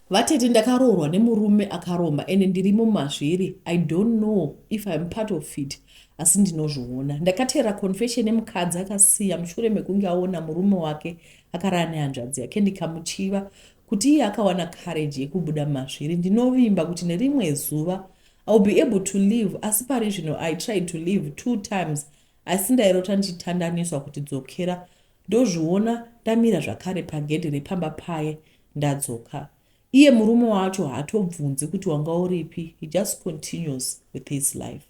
Vatete, ndakaroorwa nemurume akaromba ende ndirimo mazviri. I don't know if I'm part of it, asi ndinozviona. Ndakateera confession yemukadzi akasiya mushure mekunge aona murume wake akarara nehanzvadzi yake, ndikamuchiva kuti iye akawana courage yekubuda mazviri. Ndinovimba kuti nerimwe zuva I will be able to live, asi pari zvino I tried to live two times, asi ndairota ndichitandaniswa kuti dzokera. Ndozviona ndamira zvakare pagedhi repamba paye ndadzoka. Iye murume wacho haatobvunzi kuti wanga uripi. He just continues with his life.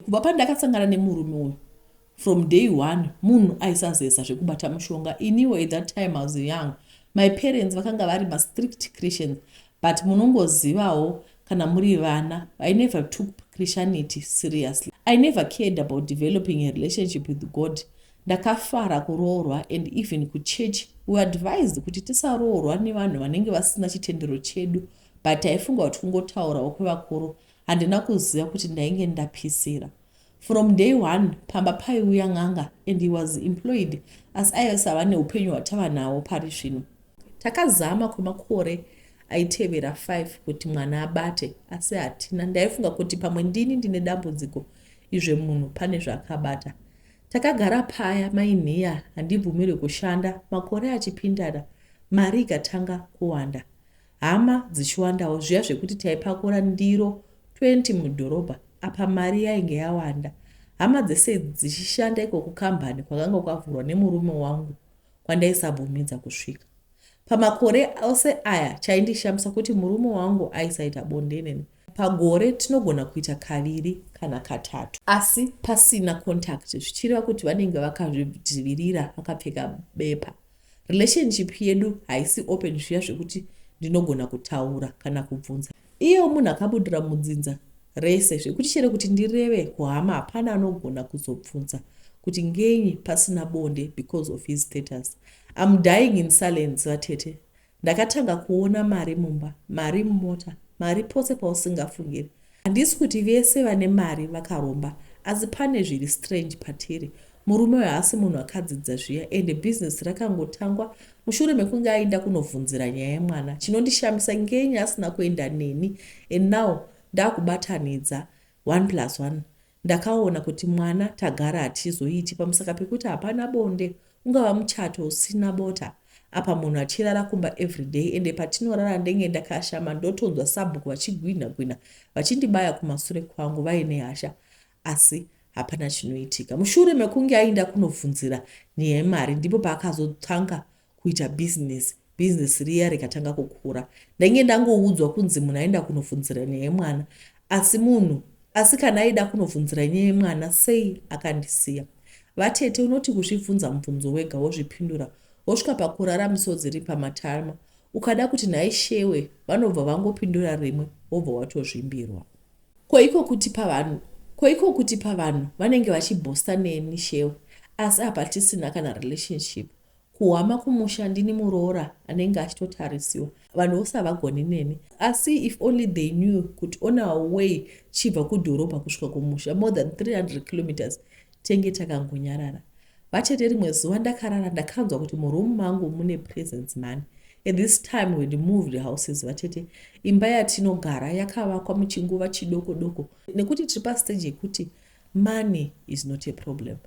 Kubva pandakasangana nemurume uyu, from day one, munhu aisazeza zvekubata mushonga. Iniwo at that time I was young. My parents vakanga vari mastrict Christians, but munongozivawo kana muri vana. I never took Christianity seriously. I never cared about developing a relationship with God. Ndakafara kuroorwa, and even kuchurch we advised kuti tisaroorwa nevanhu vanenge vasina chitendero chedu, but taifunga kuti kungotaurawo kwevakuru. Handina kuziva kuti ndainge ndapisira. From day one pamba paiuya n'anga, and he was employed, asi aisava neupenyu hwatava nawo pari zvino. Takazama kwemakore aitevera 5 kuti mwana abate, asi hatina. Ndaifunga kuti pamwe ndini ndine dambudziko, izve munhu pane zvaakabata. Takagara paya mainhiya, handibvumirwi kushanda. Makore achipindana, mari ikatanga kuwanda, hama dzichiwandawo, zviya zvekuti taipakura ndiro 20 mudhorobha. Apa mari yainge yawanda, hama dzese dzichishanda iko kukambani kwakanga kwavhurwa nemurume wangu kwandaisabvumidza kusvika. Pamakore ose aya, chaindishamisa kuti murume wangu aisaita bonde neni. Pagore tinogona kuita kaviri kana katatu, asi pasina contact, zvichireva kuti vanenge vakazvidzivirira, vakapfeka bepa. Relationship yedu haisi open zviya zvekuti ndinogona kutaura kana kubvunza. Iyewo munhu akabudira mudzinza rese, zvekuti chero kuti ndireve kuhama, hapana anogona kuzobvunza kuti ngenyi pasina bonde because of his status. I'm dying in silence, vatete. Ndakatanga kuona mari mumba, mari mumota, mari pose pausingafungiri. Handisi kuti vese vane mari vakaromba, asi pane zviri strange patiri. Murume uyu haasi munhu akadzidza zviya, ende bhizinesi rakangotangwa mushure mekunge aenda kunovhunzira nyaya yemwana. Chinondishamisa, ngenyi asina kuenda neni? And now ndakubatanidza 1 plus 1, ndakaona kuti mwana tagara hatizoiti pamusaka pekuti hapana bonde. Ungava muchato usina bota, apa munhu achirara kumba everyday? Ende patinorara ndenge ndakashama, ndotonzwa sabhuku vachigwinha gwinha vachindibaya kumasure kwangu vaine hasha, asi hapana chinoitika. Mushure mekunge aenda kunovhunzira nyaya yemari, ndipo paakazotanga kuita bhizinesi. Bhizinesi riya rikatanga kukura. Ndainge ndangoudzwa kunzi munhu aenda kunovhunzira nyaya yemwana, asi munhu asi kana aida kunovhunzira nyaya yemwana, sei akandisiya? Vatete, unoti kuzvibvunza mubvunzo wega, wozvipindura, wosvika pakurara misodzi iri pamatama. Ukada kuti nhai shewe, vanobva vangopindura rimwe, wobva watozvimbirwa. Ko iko kuti pavanhu vanenge vachibhosta neni shewe, asi apa tisina kana relationship. Kuhama kumusha ndini muroora anenge achitotarisiwa. Vanhu vose havagoni neni, asi if only they knew kuti on our way chibva kudhorobha kusvika kumusha, more than 300 kilometers, tenge takangonyarara. Vatete, rimwe zuva ndakarara, ndakanzwa kuti muroom mangu mune presence man. At this time we moved houses. Vatete, imba yatinogara yakavakwa muchinguva chidoko doko, nekuti tiri pastage yekuti money is not a problem.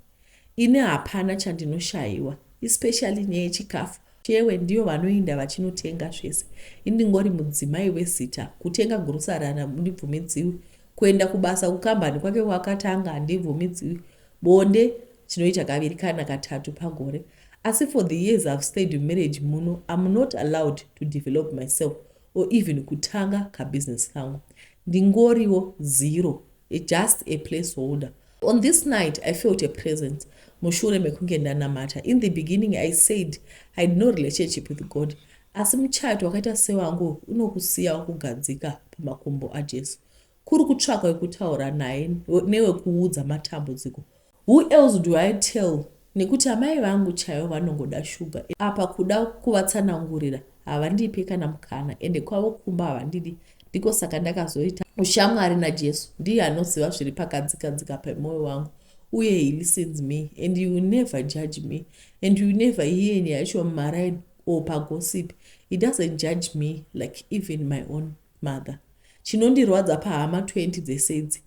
Ini hapana chandinoshayiwa, especially nyaya yechikafu. Chewe ndiyo vanoinda vachinotenga zvese. Indingori mudzimai wezita. Kutenga grocery handibvumidziwi, kuenda kubasa kukambani kwake kwakatanga handibvumidziwi. Bonde tinoita kaviri kana katatu pagore, asi for the years I've stayed in marriage muno, I'm not allowed to develop myself or even kutanga kabusiness kangu. Ndingoriwo zero, just a place holder. On this night I felt a presence mushure mekunge ndanamata. In the beginning I said I had no relationship with God, asi muchato wakaita sewangu unokusiya wakugadzika pamakumbo aJesu, kuri kutsvaka wekutaura naye newekuudza matambudziko. Who else do I tell? Nekuti amai vangu chaivo vanongoda shuga. Apa kuda kuvatsanangurira, havandipi kana mukana, ende kwavo kumba havandidi. Ndiko saka ndakazoita ushamwari naJesu. Ndiye anoziva zviri pakadzikadzika pemwoyo wangu, uye he listens me and he will never judge me, and you never hear nyaya yacho mumaraini or pagossip. He doesn't judge me like even my own mother. Chinondirwadza pahama 20 dzese idzi,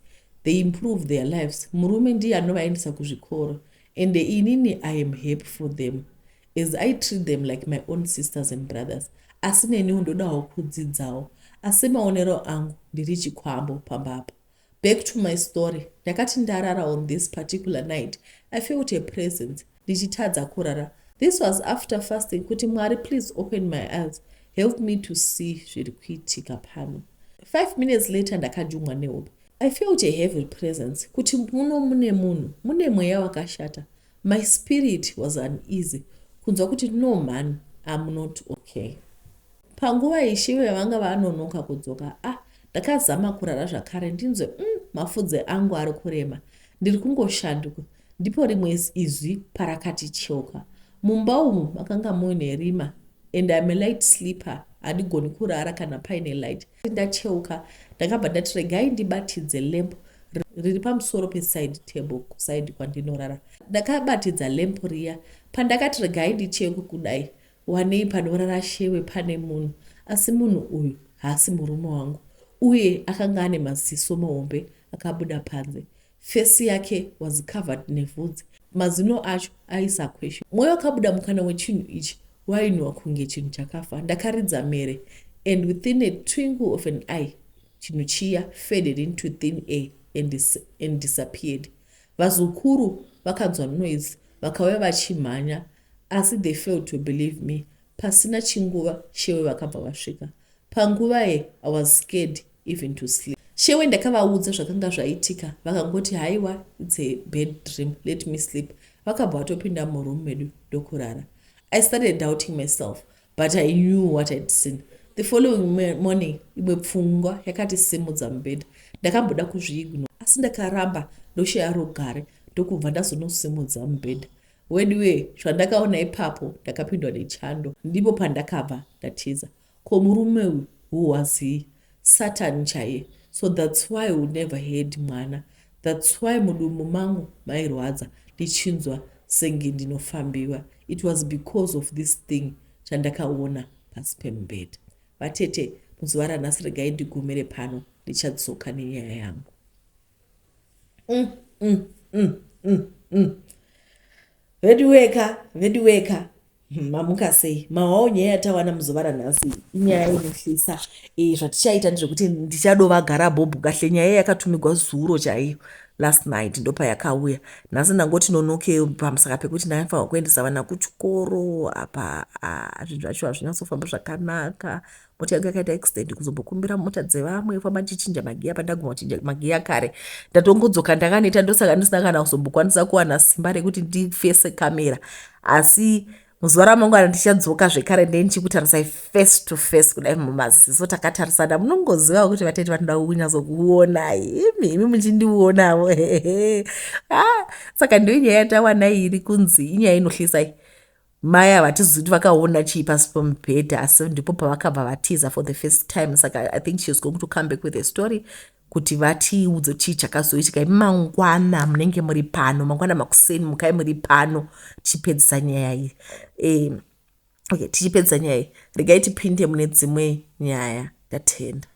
they improve their lives. Murume ndiye anovaendesa kuzvikoro and inini I am happy for them as I treat them like my own sisters and brothers. Asi neniwo ndodawo kudzidzawo. Asi maonero angu ndiri chikwambo pamba apa. Back to my story. Ndakati ndarara on this particular night, I felt a presence ndichitadza kurara. This was after fasting kuti Mwari please open my eyes, help me to see zviri kuitika pano. 5 minutes later ndakajumwa nehope. I felt a heavy presence kuti muno mune munhu, mune mweya wakashata. My spirit was uneasy kunzwa kuti no man, I'm not okay. Panguva iyi Shewe vanga vanonoka kudzoka. Ah, ndakazama kurara zvakare ndinzwe mafudze angu ari kurema, ndiri kungoshanduka. Ndipo rimwe izwi parakati cheuka. Mumba umu makanga muine rima and I'm a light sleeper, handigoni kurara kana paine light. Ndacheuka ndakabva ndati regai ndibatidze lamp riri pamusoro peside table kuside kwandinorara. Ndakabatidza lamp riya. Pandakati regai ndicheuke kudai, wanei panorara Shewe pane munhu, asi munhu uyu haasi murume wangu uye akanga ane maziso mahombe akabuda panze. Face yake was covered nevhudzi, mazino acho aisakwesha. Mweya wakabuda mukana wechinhu ichi wainhuwa kunge chinhu chakafa. Ndakaridza mhere and within a twinkle of an eye chinhu chiya faded into thin air and disappeared. Vazukuru vakanzwa noise vakauya vachimhanya, asi they failed to believe me. Pasina chinguva Shewe vakabva vasvika. Panguva ye I was scared even to sleep. Shewe ndakavaudza zvakanga zvaitika, vakangoti haiwa, it's a bad dream, let me sleep. Vakabva vatopinda muroom medu ndokurara. I started doubting myself, but I knew what I'd seen. The following morning imwe pfungwa yakatisimudza mubhedha. Ndakamboda kuzviignore asi ndakaramba ndoshaya rugare, ndokubva ndazonosimudza mubhedha. Weduwe, zvandakaona ipapo ndakapindwa nechando. Ndipo pandakabva ndatiza. Ko murume uyu, who was he? Satan chaiye. So that's why we never had mwana. That's why mudumbu mangu mairwadza ndichinzwa senge ndinofambiwa. It was because of this thing chandakaona pasi pemubhedha. Vatete, muzuva ranhasi regai ndigumire pano, ndichadzoka nenyaya yangu. Veduweka, veduweka, mamuka sei? Mawawo nyaya yatawana muzuva ranhasi inyaya inohlisa. Zvatichaita ndezvekuti ndichadova gara bhobhu kahle. Nyaya yakatumigwa zuro chaiyo, last night ndopayakauya. Nhasi ndangoti nonoke pamusaka pekuti ndaifanirwa kuendesa vana kuchikoro. Apa zvinhu zvacho hazvinyatsofamba zvakanaka. Mota yangu yakaita accident, kuzombokumbira mota dzevamwe, famba ndichichinja magiya. Pandaguma kuchinja magiya kare ndatongodzoka ndakaneta, ndosaka ndisina kana kuzombokwanisa kuwana simba rekuti ndifese kamera. Asi muzuva ramangwana ndichadzoka zvekare, ndee ndichikutarisai face to face kudai mumaziso takatarisana. Munongoziva kuti vatete vanoda kunyatsokuonai imi, imi muchindionavo. Ah, saka ndiyo nyaya yatawana iri kunzi inyaya inohlisai. Mai havatizivi kuti vakaona chii pasi pemubhedha, asi ndipo pavakabva vatiza for the first time. Saka I think she is going to come back with a story kuti vatiudze chii chakazoitika. Imi mangwana munenge muri pano, mangwana makuseni mukai muri pano tichipedzisa nyaya iyi. Okay, tichipedzisa nyaya iyi, regai tipinde mune dzimwe nyaya. Ndatenda.